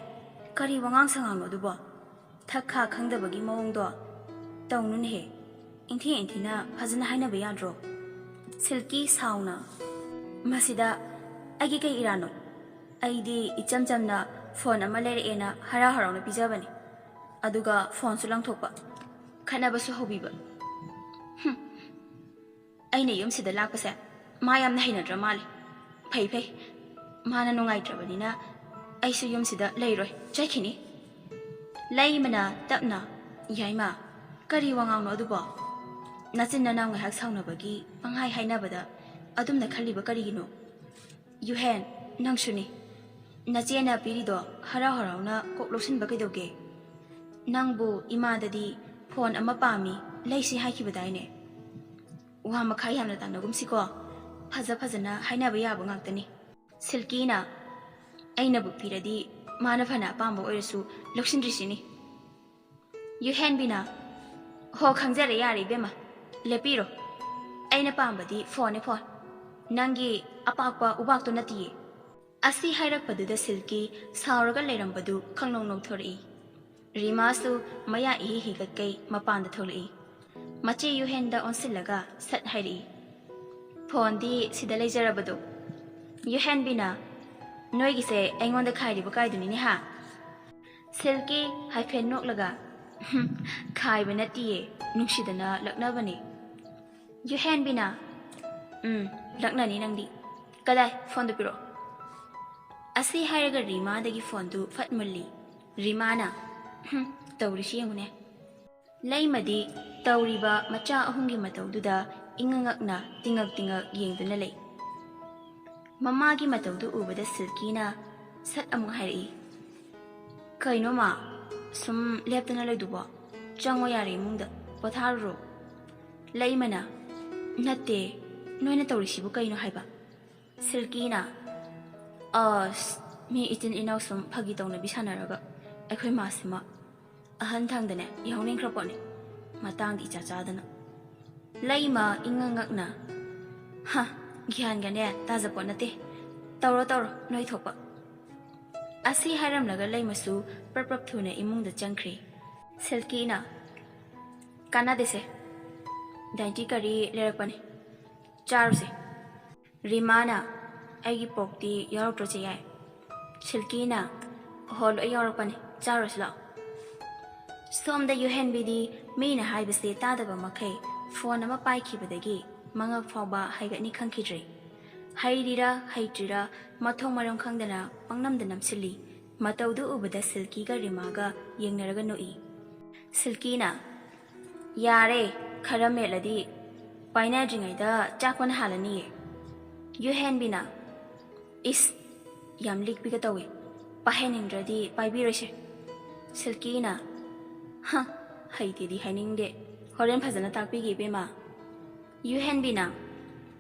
ꯀꯔꯤ ꯋꯥꯉꯥꯡ ꯁꯉꯥꯡꯅꯣ ꯑꯗꯨꯕꯣ? ꯊꯛ ꯈꯥ ꯈꯪꯗꯕꯒꯤ ꯃꯑꯣꯡꯗꯣ ꯇꯧꯅꯨꯅꯦꯍꯦ꯫ ꯏꯪꯊꯤ ꯏꯪꯊꯤꯅ ꯐꯖꯅ ꯍꯥꯏꯅꯕ ꯌꯥꯗ꯭ꯔꯣ?" ꯁꯤꯜꯀꯤ ꯁꯥꯎꯅ, "ꯃꯁꯤꯗ ꯑꯩꯒꯤ ꯀꯩ ꯏꯔꯥꯟꯅꯣ? ꯑꯩꯗꯤ ꯏꯆꯝ ꯆꯝꯅ phone ꯑꯃ ꯂꯩꯔꯛꯑꯦꯅ ꯍꯔꯥꯎ ꯍꯔꯥꯎꯅ ꯄꯤꯖꯕꯅꯤ꯫ ꯑꯗꯨꯒ ꯐꯣꯟꯁꯨ ꯂꯪꯊꯣꯛꯄ, ꯈꯠꯅꯕꯁꯨ ꯍꯧꯕꯤꯕ꯫ ꯍꯨꯝ꯫ ꯑꯩꯅ ꯌꯨꯝꯁꯤꯗ ꯂꯥꯛꯄꯁꯦ ꯃꯥ ꯌꯥꯝꯅ ꯍꯩꯅꯗ꯭ꯔ ꯃꯥꯜꯂꯦ꯫ ꯐꯩ ꯐꯩ, ꯃꯥꯅ ꯅꯨꯡꯉꯥꯏꯇ꯭ꯔꯕꯅꯤꯅ ꯑꯩꯁꯨ ꯌꯨꯝꯁꯤꯗ ꯂꯩꯔꯣꯏ, ꯆꯠꯈꯤꯅꯤ꯫ ꯂꯩꯃꯅ ꯇꯞꯅ, "ꯌꯥꯏꯃ, ꯀꯔꯤ ꯋꯥꯉꯥꯡꯅꯣ ꯑꯗꯨꯕꯣ? ꯅꯆꯤꯟ ꯅꯅꯥꯎ ꯉꯥꯏꯍꯥꯛ ꯁꯥꯎꯅꯕꯒꯤ ꯄꯪꯍꯥꯏ ꯍꯥꯏꯅꯕꯗ ꯑꯗꯨꯝꯅ ꯈꯜꯂꯤꯕ ꯀꯔꯤꯒꯤꯅꯣ? ꯌꯨꯍꯦꯟ, ꯅꯪꯁꯨꯅꯤ꯫ ꯅꯆꯦꯅ ꯄꯤꯔꯤꯗꯣ ꯍꯔꯥꯎ ꯍꯔꯥꯎꯅ ꯀꯣꯛ ꯂꯧꯁꯤꯟꯕ ꯀꯩꯗꯧꯒꯦ? ꯅꯪꯕꯨ ꯏꯃꯥꯗꯗꯤ ꯐꯣꯟ ꯑꯃ ꯄꯥꯝꯃꯤ, ꯂꯩꯁꯤ ꯍꯥꯏꯈꯤꯕꯗꯥꯏꯅꯦ? ꯋꯥ ꯃꯈꯥ ꯌꯥꯝꯅ ꯇꯥꯅꯒꯨꯝꯁꯤꯀꯣ꯫ ꯐꯖ ꯐꯖꯅ ꯍꯥꯏꯅꯕ ꯌꯥꯕ ꯉꯥꯛꯇꯅꯤ꯫" ꯁꯤꯜꯀꯤꯅ, "ꯑꯩꯅꯕꯨ ꯄꯤꯔꯗꯤ ꯃꯥꯅ ꯐꯅ ꯑꯄꯥꯝꯕ ꯑꯣꯏꯔꯁꯨ ꯂꯧꯁꯤꯟꯗ꯭ꯔꯤꯁꯤꯅꯤ꯫" ꯌꯨꯍꯦꯟꯕꯤꯅ, "ꯍꯣ, ꯈꯪꯖꯔꯦ, ꯌꯥꯔꯦ ꯏꯕꯦꯝꯃ, ꯂꯦꯞꯄꯤꯔꯣ꯫ ꯑꯩꯅ ꯄꯥꯝꯕꯗꯤ ꯐꯣꯟꯅꯦ, ꯐꯣꯟ꯫ ꯅꯪꯒꯤ ꯑꯄꯥꯛꯄ ꯎꯕꯥꯛꯇꯣ ꯅꯠꯇꯤꯌꯦ꯫" ꯑꯁꯤ ꯍꯥꯏꯔꯛꯄꯗꯨꯗ ꯁꯤꯜꯀꯤ ꯁꯥꯎꯔꯒ ꯂꯩꯔꯝꯕꯗꯨ ꯈꯪꯅꯧ ꯅꯧꯊꯣꯔꯛꯏ꯫ ꯔꯤꯃꯥꯁꯨ ꯃꯌꯥ ꯏꯍꯤ ꯍꯤꯒꯠꯀꯩ ꯃꯄꯥꯟꯗ ꯊꯣꯛꯂꯛꯏ꯫ ꯃꯆꯦ ꯌꯨꯍꯦꯟꯗ ꯑꯣꯟꯁꯤꯜꯂꯒ ꯁꯠ ꯍꯥꯏꯔꯛꯏ, "ꯐꯣꯟꯗꯤ ꯁꯤꯗ ꯂꯩꯖꯔꯕꯗꯣ꯫" ꯌꯨꯍꯦꯟꯕꯤꯅ, "ꯅꯣꯏꯒꯤꯁꯦ ꯑꯩꯉꯣꯟꯗ ꯈꯥꯏꯔꯤꯕ ꯀꯥꯏꯗꯨꯅꯤꯅꯦ ꯍꯥ?" ꯁꯤꯜꯀꯤ ꯍꯥꯏꯐꯦꯠ ꯅꯣꯛꯂꯒ, "ꯍꯨꯝ, ꯈꯥꯏꯕ ꯅꯠꯇꯤꯌꯦ, ꯅꯨꯡꯁꯤꯗꯅ ꯂꯛꯅꯕꯅꯦ꯫" ꯌꯨꯍꯦꯟꯕꯤꯅ, "ꯎꯝ, ꯂꯛꯅꯅꯤ ꯅꯪꯗꯤ꯫ ꯀꯗꯥꯏ, ꯐꯣꯟꯗꯨ ꯄꯤꯔꯛꯑꯣ꯫" ꯑꯁꯤ ꯍꯥꯏꯔꯒ ꯔꯤꯃꯥꯗꯒꯤ ꯐꯣꯟꯗꯨ ꯐꯠ ꯃꯨꯜꯂꯤ꯫ ꯔꯤꯃꯥꯅ, "ꯍꯨꯝ, ꯇꯧꯔꯤꯁꯤ ꯌꯦꯡꯉꯨꯅꯦ꯫" ꯂꯩꯃꯗꯤ ꯇꯧꯔꯤꯕ ꯃꯆꯥ ꯑꯍꯨꯝꯒꯤ ꯃꯇꯧꯗꯨꯗ ꯏꯉꯛ ꯉꯛꯅ ꯇꯤꯉꯛ ꯇꯤꯉꯛ ꯌꯦꯡꯗꯨꯅ ꯂꯩ꯫ ꯃꯃꯥꯒꯤ ꯃꯇꯧꯗꯨ ꯎꯕꯗ ꯁꯤꯜꯀꯤꯅ ꯁꯠ ꯑꯃꯨꯛ ꯍꯥꯏꯔꯛꯏ, "ꯀꯩꯅꯣ ꯃꯥ, ꯁꯨꯝ ꯂꯦꯞꯇꯅ ꯂꯩꯗꯨꯕꯣ? ꯆꯪꯉꯣ ꯌꯥꯔꯦ ꯏꯃꯨꯡꯗ, ꯄꯣꯊꯥꯔꯨꯔꯣ꯫" ꯂꯩꯃꯅ, "ꯅꯠꯇꯦ, ꯅꯣꯏꯅ ꯇꯧꯔꯤꯁꯤꯕꯨ ꯀꯩꯅꯣ ꯍꯥꯏꯕ?" ꯁꯤꯜꯀꯤꯅ, "ꯑꯁ, ꯃꯤ ꯏꯆꯤꯟ ꯏꯅꯥꯎ ꯁꯨꯝ ꯐꯥꯒꯤ ꯇꯧꯅꯕꯤ ꯁꯥꯟꯅꯔꯒ ꯑꯩꯈꯣꯏ ꯃꯥꯁꯤꯃ ꯑꯍꯟ ꯊꯪꯗꯅꯦ ꯌꯥꯎꯅꯤꯡꯈ꯭ꯔ ꯄꯣꯠꯅꯤ, ꯃꯇꯥꯡꯗꯤ ꯏꯆꯥ ꯆꯥꯗꯅ꯫" ꯂꯩꯃ ꯏꯉꯛ ꯉꯛꯅ, "ꯍ, ꯒ꯭ꯌꯥꯟꯒꯅꯦ ꯇꯥꯖꯄꯣꯠ ꯅꯠꯇꯦ꯫ ꯇꯧꯔꯣ ꯇꯧꯔꯣ ꯅꯣꯏ ꯊꯣꯛꯄ꯫" ꯑꯁꯤ ꯍꯥꯏꯔꯝꯂꯒ ꯂꯩꯃꯁꯨ ꯄ꯭ꯔꯞ ꯄ꯭ꯔꯞ ꯊꯨꯅ ꯏꯃꯨꯡꯗ ꯆꯪꯈ꯭ꯔꯦ꯫ ꯁꯤꯜꯀꯤꯅ, "ꯀꯥꯟꯅꯗꯦꯁꯦ, ꯗꯥꯏꯟꯇꯤ ꯀꯔꯤ ꯂꯩꯔꯛꯄꯅꯦ, ꯆꯥꯔꯨꯁꯦ꯫" ꯔꯤꯃꯥꯅ, "ꯑꯩꯒꯤ ꯄꯣꯛꯇꯤ ꯌꯥꯎꯔꯛꯇ꯭ꯔꯣ ꯆꯦ ꯌꯥꯏ?" ꯁꯤꯜꯀꯤꯅ, "ꯍꯣ, ꯂꯣꯏ ꯌꯥꯎꯔꯛꯄꯅꯦ, ꯆꯥꯔꯨꯔꯁꯤ ꯂꯥꯛꯑꯣ꯫" ꯁꯣꯝꯗ ꯌꯨꯍꯦꯟꯕꯤꯗꯤ ꯃꯤꯅ ꯍꯥꯏꯕꯁꯦ ꯇꯥꯗꯕ ꯃꯈꯩ ꯐꯣꯟ ꯑꯃ ꯄꯥꯏꯈꯤꯕꯗꯒꯤ ꯃꯉꯛ ꯐꯥꯎꯕ ꯍꯥꯏꯒꯠꯅꯤ ꯈꯪꯈꯤꯗ꯭ꯔꯦ꯫ ꯍꯩꯔꯤꯔꯥ ꯍꯩꯇ꯭ꯔꯤꯔꯥ ꯃꯊꯣꯡ ꯃꯔꯝ ꯈꯪꯗꯅ ꯄꯪꯅꯝꯗ ꯅꯝꯁꯤꯜꯂꯤ꯫ ꯃꯇꯧꯗꯨ ꯎꯕꯗ ꯁꯤꯜꯀꯤꯒ ꯔꯤꯃꯥꯒ ꯌꯦꯡꯅꯔꯒ ꯅꯣꯛꯏ꯫ ꯁꯤꯜꯀꯤꯅ, "ꯌꯥꯔꯦ, ꯈꯔ ꯃꯦꯠꯂꯗꯤ ꯄꯥꯏꯅꯗ꯭ꯔꯤꯉꯩꯗ ꯆꯥꯛꯄꯅ ꯍꯥꯜꯂꯅꯤꯌꯦ"꯫ ꯌꯨꯍꯦꯟꯕꯤꯅ, "ꯏꯁ, ꯌꯥꯝ ꯂꯤꯛꯄꯤꯒ ꯇꯧꯏ꯫ ꯄꯥꯏꯍꯟꯅꯤꯡꯗ꯭ꯔꯗꯤ ꯄꯥꯏꯕꯤꯔꯣꯏꯁꯦ"꯫ ꯁꯤꯜꯀꯤꯅ, "ꯍ, ꯍꯩꯇꯦꯗꯤ ꯍꯥꯏꯅꯤꯡꯗꯦ꯫ ꯍꯣꯔꯦꯟ ꯐꯖꯅ ꯇꯥꯛꯄꯤꯒꯦ ꯏꯕꯦꯝꯃ"꯫ ꯌꯨꯍꯦꯟꯕꯤꯅ,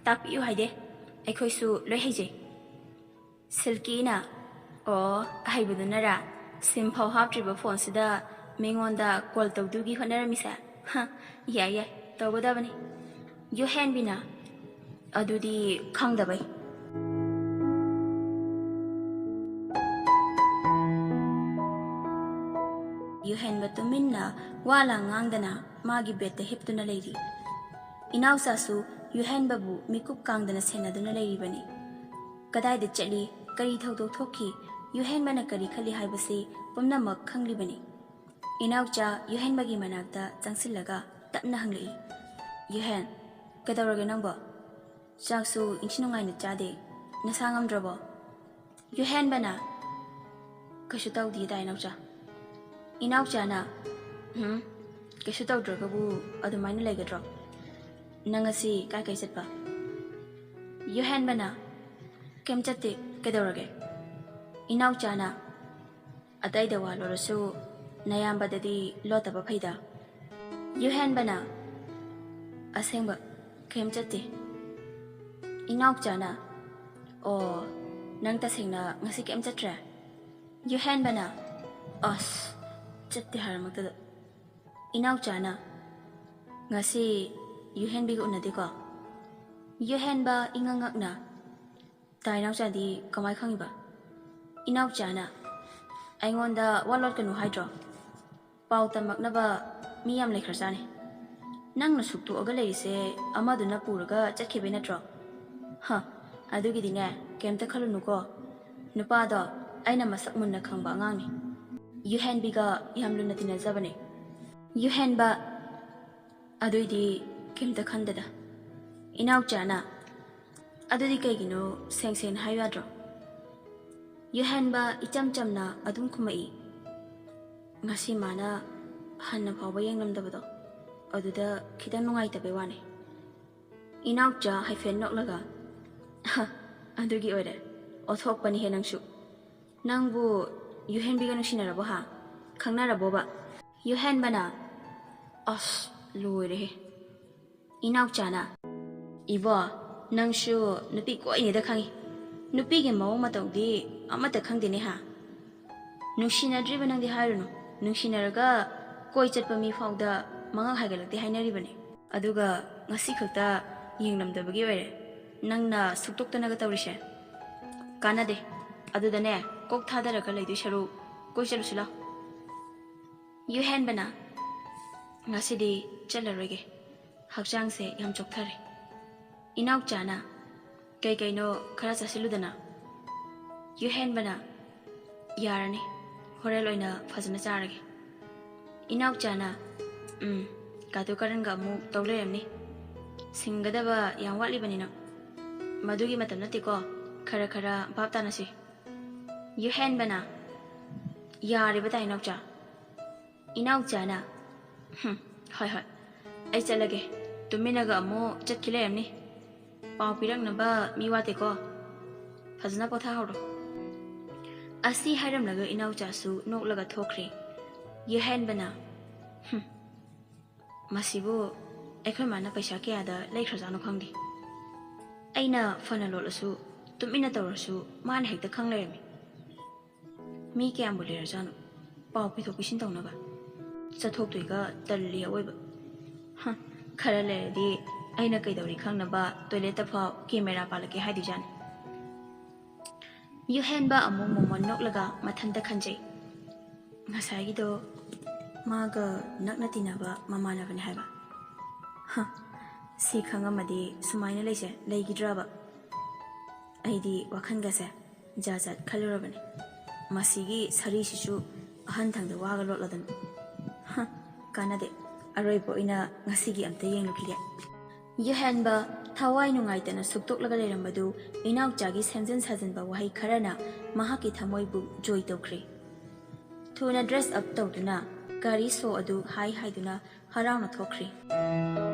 "ꯇꯥꯛꯄꯤꯌꯨ ꯍꯥꯏꯗꯦ, ꯑꯩꯈꯣꯏꯁꯨ ꯂꯣꯏ ꯍꯩꯖꯩ"꯫ ꯁꯤꯜꯀꯤꯅ, "ꯑꯣ, ꯑꯍꯩꯕꯗꯨꯅꯔꯥ? ꯁꯤꯝ ꯐꯥꯎ ꯍꯥꯞꯇ꯭ꯔꯤꯕ ꯐꯣꯟꯁꯤꯗ ꯃꯤꯉꯣꯟꯗ ꯀꯣꯜ ꯇꯧꯗꯨꯒꯤ ꯍꯣꯠꯅꯔꯝꯃꯤꯁꯦ? ꯍ, ꯌꯥꯏ ꯌꯥꯏ, ꯇꯧꯒꯗꯕꯅꯤ"꯫ ꯌꯨꯍꯦꯟꯕꯤꯅ, "ꯑꯗꯨꯗꯤ ꯈꯪꯗꯕꯩ"꯫ ꯌꯨꯍꯦꯟꯕ ꯇꯨꯃꯤꯟꯅ ꯋꯥ ꯂꯥꯡ ꯉꯥꯡꯗꯅ ꯃꯥꯒꯤ ꯕꯦꯗꯇ ꯍꯤꯞꯇꯨꯅ ꯂꯩꯔꯤ꯫ ꯏꯅꯥꯎꯆꯥꯁꯨ ꯌꯨꯍꯦꯟꯕꯕꯨ ꯃꯤꯀꯨꯞ ꯀꯥꯡꯗꯅ ꯁꯦꯟꯅꯗꯨꯅ ꯂꯩꯔꯤꯕꯅꯤ꯫ ꯀꯗꯥꯏꯗ ꯆꯠꯂꯤ, ꯀꯔꯤ ꯊꯧꯗꯣꯛ ꯊꯣꯛꯈꯤ, ꯌꯨꯍꯦꯟꯕꯅ ꯀꯔꯤ ꯈꯜꯂꯤ ꯍꯥꯏꯕꯁꯤ ꯄꯨꯝꯅꯃꯛ ꯈꯪꯂꯤꯕꯅꯤ꯫ ꯏꯅꯥꯎꯆꯥ ꯌꯨꯍꯦꯟꯕꯒꯤ ꯃꯅꯥꯛꯇ ꯆꯪꯁꯤꯜꯂꯒ ꯇꯞꯅ ꯍꯪꯂꯛꯏ, "ꯌꯨꯍꯦꯟ, ꯀꯩꯗꯧꯔꯒꯦ ꯅꯪꯕꯣ? ꯆꯥꯛꯁꯨ ꯏꯟꯊꯤ ꯅꯨꯡꯉꯥꯏꯅ ꯆꯥꯗꯦ, ꯅꯁꯥ ꯉꯝꯗ꯭ꯔꯕꯣ?" ꯌꯨꯍꯦꯟꯕꯅ, "ꯀꯩꯁꯨ ꯇꯧꯗꯤꯌꯦ ꯗꯥ ꯏꯅꯥꯎꯆꯥ"꯫ ꯏꯅꯥꯎꯆꯥꯅ, "ꯎꯝ, ꯀꯩꯁꯨ ꯇꯧꯗ꯭ꯔꯒꯕꯨ ꯑꯗꯨꯃꯥꯏꯅ ꯂꯩꯒꯗ꯭ꯔꯣ? ꯅꯪ ꯉꯁꯤ ꯀꯥꯏ ꯀꯥꯏ ꯆꯠꯄ?" ꯌꯨꯍꯦꯟꯕꯅ, "ꯀꯩꯝ ꯆꯠꯇꯦ, ꯀꯩꯗꯧꯔꯒꯦ?" ꯏꯅꯥꯎꯆꯥꯅ, "ꯑꯇꯩꯗ ꯋꯥ ꯂꯣꯠꯂꯁꯨ ꯅꯌꯥꯝꯕꯗꯗꯤ ꯂꯣꯠꯇꯕ ꯐꯩꯗ"꯫ ꯌꯨꯍꯦꯟꯕꯅ, "ꯑꯁꯦꯡꯕ ꯀꯩꯝ ꯆꯠꯇꯦ"꯫ ꯏꯅꯥꯎꯆꯥꯅ, "ꯑꯣ, ꯅꯪ ꯇꯁꯦꯡꯅ ꯉꯁꯤ ꯀꯩꯝ ꯆꯠꯇ꯭ꯔꯦ?" ꯌꯨꯍꯦꯟꯕꯅ, "ꯑꯁ, ꯆꯠꯇꯦ ꯍꯥꯏꯔꯃꯛꯇꯗ"꯫ ꯏꯅꯥꯎꯆꯥꯅ, "ꯉꯁꯤ ꯌꯨꯍꯦꯟꯕꯤꯒ ꯎꯅꯗꯦꯀꯣ?" ꯌꯨꯍꯦꯟꯕ ꯏꯉꯛ ꯉꯛꯅ, "ꯗꯥ ꯏꯅꯥꯎꯆꯥꯗꯤ ꯀꯃꯥꯏ ꯈꯪꯉꯤꯕ?" ꯏꯅꯥꯎꯆꯥꯅ, "ꯑꯩꯉꯣꯟꯗ ꯋꯥ ꯂꯣꯠꯀꯅꯨ ꯍꯥꯏꯗ꯭ꯔꯣ? ꯄꯥꯎ ꯇꯝꯃꯛꯅꯕ ꯃꯤ ꯌꯥꯝ ꯂꯩꯈ꯭ꯔꯖꯥꯠꯅꯤ꯫ ꯅꯪꯅ ꯁꯨꯛꯇꯣꯛꯑꯒ ꯂꯩꯔꯤꯁꯦ ꯑꯃꯗꯨꯅ ꯄꯨꯔꯒ ꯆꯠꯈꯤꯕꯩ ꯅꯠꯇ꯭ꯔꯣ? ꯍ, ꯑꯗꯨꯒꯤꯗꯤꯅꯦ, ꯀꯩꯝꯇ ꯈꯜꯂꯨꯅꯨꯀꯣ꯫ ꯅꯨꯄꯥꯗꯣ ꯑꯩꯅ ꯃꯁꯛ ꯃꯨꯟꯅ ꯈꯪꯕ ꯑꯉꯥꯡꯅꯤ꯫ ꯌꯨꯍꯦꯟꯕꯤꯒ ꯌꯥꯝ ꯂꯨꯅ ꯇꯤꯟꯅꯖꯕꯅꯦ"꯫ ꯌꯨꯍꯦꯟꯕ, ꯑꯗꯨꯏꯗꯤ ꯀꯩꯝꯇ ꯈꯟꯗꯦꯗ꯫ ꯏꯅꯥꯎꯆꯥꯅ, ꯑꯗꯨꯗꯤ ꯀꯩꯒꯤꯅꯣ ꯁꯦꯡ ꯁꯦꯡꯅ ꯍꯥꯏꯌꯨ ꯌꯥꯗ꯭ꯔꯣ? ꯌꯨꯍꯦꯟꯕ ꯏꯆꯝ ꯆꯝꯅ ꯑꯗꯨꯝ ꯈꯨꯝꯃꯛꯏ꯫ ꯉꯁꯤ ꯃꯥꯅ ꯍꯟꯅ ꯐꯥꯎꯕ ꯌꯦꯡꯂꯝꯗꯕꯗꯣ, ꯑꯗꯨꯗ ꯈꯤꯇꯪ ꯅꯨꯡꯉꯥꯏꯇꯕꯩ ꯋꯥꯅꯦ꯫ ꯏꯅꯥꯎꯆꯥ ꯍꯥꯏꯐꯦꯠ ꯅꯣꯛꯂꯒ, "ꯍ, ꯑꯗꯨꯒꯤ ꯑꯣꯏꯔꯦ꯫ ꯑꯣꯊꯣꯛꯄꯅꯤꯍꯦ ꯅꯪꯁꯨ꯫ ꯅꯪꯕꯨ ꯌꯨꯍꯦꯟꯕꯤꯒ ꯅꯨꯡꯁꯤꯅꯔꯕꯣ ꯍꯥ? ꯈꯪꯅꯔꯕꯣꯕ?" ꯌꯨꯍꯦꯟꯕꯅ, "ꯑꯁ, ꯂꯣꯏꯔꯦꯍꯦ꯫" ꯏꯅꯥꯎꯆꯥꯅ, "ꯏꯕꯣ, ꯅꯪꯁꯨ ꯅꯨꯄꯤ ꯀꯣꯏꯅꯤꯗ ꯈꯪꯉꯤ꯫ ꯅꯨꯄꯤꯒꯤ ꯃꯑꯣꯡ ꯃꯇꯧꯗꯤ ꯑꯃꯠꯇ ꯈꯪꯗꯦꯅꯦ ꯍꯥ? ꯅꯨꯡꯁꯤꯅꯗ꯭ꯔꯤꯕ ꯅꯪꯗꯤ ꯍꯥꯏꯔꯨꯅꯨ, ꯅꯨꯡꯁꯤꯅꯔꯒ ꯀꯣꯏ ꯆꯠꯄ ꯃꯤ ꯐꯥꯎꯗ ꯃꯉꯛ ꯍꯥꯏꯒꯠꯂꯛꯇꯦ ꯍꯥꯏꯅꯔꯤꯕꯅꯤ꯫ ꯑꯗꯨꯒ ꯉꯁꯤ ꯈꯛꯇ ꯌꯦꯡꯂꯝꯗꯕꯒꯤ ꯑꯣꯏꯔꯦ ꯅꯪꯅ ꯁꯨꯛꯇꯣꯛꯇꯅꯒ ꯇꯧꯔꯤꯁꯦ꯫ ꯀꯥꯟꯅꯗꯦ꯫ ꯑꯗꯨꯗꯅꯦ, ꯀꯣꯛ ꯊꯥꯗꯔꯒ ꯂꯩꯗꯣꯏ ꯁꯔꯨꯛ ꯀꯣꯏ ꯆꯠꯂꯨꯁꯤ ꯂꯥꯎ꯫" ꯌꯨꯍꯦꯟꯕꯅ, "ꯉꯁꯤꯗꯤ ꯆꯠꯂꯔꯣꯏꯒꯦ꯫ ꯍꯛꯆꯥꯡꯁꯦ ꯌꯥꯝ ꯆꯣꯛꯊꯔꯦ꯫" ꯏꯅꯥꯎꯆꯥꯅ, "ꯀꯩ ꯀꯩꯅꯣ ꯈꯔ ꯆꯥꯁꯤꯜꯂꯨꯗꯅ꯫" ꯌꯨꯍꯦꯟꯕꯅ, "ꯌꯥꯔꯅꯤ, ꯍꯣꯔꯦꯟ ꯑꯣꯏꯅ ꯐꯖꯅ ꯆꯥꯔꯒꯦ꯫" ꯏꯅꯥꯎꯆꯥꯅ, "ꯎꯝ, ꯀꯥꯇꯨ ꯀꯔꯟꯒ ꯑꯃꯨꯛ ꯇꯧ ꯂꯩꯔꯝꯅꯤ꯫ ꯁꯤꯡꯒꯗꯕ ꯌꯥꯝ ꯋꯥꯠꯂꯤꯕꯅꯤ ꯅꯪ꯫ ꯃꯗꯨꯒꯤ ꯃꯇꯝ ꯅꯠꯇꯦꯀꯣ, ꯈꯔ ꯈꯔ ꯚꯥꯞ ꯇꯥꯅꯁꯤ꯫" ꯌꯨꯍꯦꯟꯕꯅ, "ꯌꯥꯔꯦꯕ ꯇꯥ ꯏꯅꯥꯎꯆꯥ꯫" ꯏꯅꯥꯎꯆꯥꯅ, "ꯍꯨꯝ, ꯍꯣꯏ ꯍꯣꯏ, ꯑꯩ ꯆꯠꯂꯒꯦ꯫ ꯇꯨꯃꯤꯟꯅꯒ ꯑꯃꯨꯛ ꯆꯠꯈꯤ ꯂꯩꯔꯝꯅꯤ꯫ ꯄꯥꯎ ꯄꯤꯔꯛꯅꯕ ꯃꯤ ꯋꯥꯠꯇꯦꯀꯣ꯫ ꯐꯖꯅ ꯄꯣꯊꯥꯍꯧꯔꯣ꯫" ꯑꯁꯤ ꯍꯥꯏꯔꯝꯂꯒ ꯏꯅꯥꯎꯆꯥꯁꯨ ꯅꯣꯛꯂꯒ ꯊꯣꯛꯈ꯭ꯔꯦ꯫ ꯌꯨꯍꯦꯟꯕꯅ, "ꯍꯨꯝ, ꯃꯁꯤꯕꯨ ꯑꯩꯈꯣꯏ ꯃꯥꯅ ꯄꯩꯁꯥ ꯀꯌꯥꯗ ꯂꯩꯈ꯭ꯔꯖꯥꯠꯅꯣ ꯈꯪꯗꯦ꯫ ꯑꯩꯅ ꯐꯅ ꯂꯣꯠꯂꯁꯨ, ꯇꯨꯃꯤꯟꯅ ꯇꯧꯔꯁꯨ, ꯃꯥꯅ ꯍꯦꯛꯇ ꯈꯪ ꯂꯩꯔꯝꯃꯤ꯫ ꯃꯤ ꯀꯌꯥꯝꯕꯨ ꯂꯩꯔꯖꯥꯠꯅꯣ ꯄꯥꯎ ꯄꯤꯊꯣꯛ ꯄꯤꯁꯤꯟ ꯇꯧꯅꯕ? ꯆꯠꯊꯣꯛꯇꯣꯏꯒ ꯇꯜꯂꯤ ꯑꯑꯣꯏꯕ꯫ ꯍ, ꯈꯔ ꯂꯩꯔꯗꯤ ꯑꯩꯅ ꯀꯩꯗꯧꯔꯤ ꯈꯪꯅꯕ ꯇꯣꯏꯂꯦꯠꯇ ꯐꯥꯎ ꯀꯦꯃꯦꯔꯥ ꯄꯥꯜꯂꯛꯀꯦ ꯍꯥꯏꯗꯣꯏꯖꯥꯠꯅꯤ꯫" ꯌꯨꯍꯦꯟꯕ ꯑꯃꯨꯛ ꯃꯣꯃꯣꯟ ꯅꯣꯛꯂꯒ ꯃꯊꯟꯇ ꯈꯟꯖꯩ, "ꯉꯁꯥꯏꯒꯤꯗꯣ ꯃꯥꯒ ꯅꯛꯅ ꯇꯤꯟꯅꯕ ꯃꯃꯥꯟꯅꯕꯅꯤ ꯍꯥꯏꯕ꯫ ꯍ, ꯁꯤ ꯈꯪꯉꯝꯃꯗꯤ ꯁꯨꯃꯥꯏꯅ ꯂꯩꯁꯦ ꯂꯩꯈꯤꯗ꯭ꯔꯕ? ꯑꯩꯗꯤ ꯋꯥꯈꯜꯒꯁꯦ ꯖꯥꯠ ꯖꯥꯠ ꯈꯜꯂꯨꯔꯕꯅꯤ꯫ ꯃꯁꯤꯒꯤ ꯁꯥꯔꯤꯁꯤꯁꯨ ꯑꯍꯟ ꯊꯪꯗ ꯋꯥꯒ ꯂꯣꯠꯂꯗꯅ꯫ ꯍ, ꯀꯥꯟꯅꯗꯦ꯫ ꯑꯔꯣꯏꯕ ꯑꯣꯏꯅ ꯉꯁꯤꯒꯤ ꯑꯝꯇ ꯌꯦꯡꯂꯨꯈꯤꯒꯦ꯫ ꯌꯨꯍꯦꯟꯕ ꯊꯋꯥꯏ ꯅꯨꯡꯉꯥꯏꯇꯅ ꯁꯨꯛꯇꯣꯛꯂꯒ ꯂꯩꯔꯝꯕꯗꯨ ꯏꯅꯥꯎꯆꯥꯒꯤ ꯁꯦꯝꯖꯤꯟ ꯁꯥꯖꯤꯟꯕ ꯋꯥꯍꯩ ꯈꯔꯅ ꯃꯍꯥꯛꯀꯤ ꯊꯃꯣꯏꯕꯨ ꯖꯣꯏ ꯇꯧꯈ꯭ꯔꯦ꯫ ꯊꯨꯅ ꯗ꯭ꯔꯦꯁ ꯑꯞ ꯇꯧꯗꯨꯅ ꯒꯥꯔꯤ ꯁꯣ ꯑꯗꯨ ꯍꯥꯏ ꯍꯥꯏꯗꯨꯅ ꯍꯔꯥꯎꯅ ꯊꯣꯛꯈ꯭ꯔꯦ꯫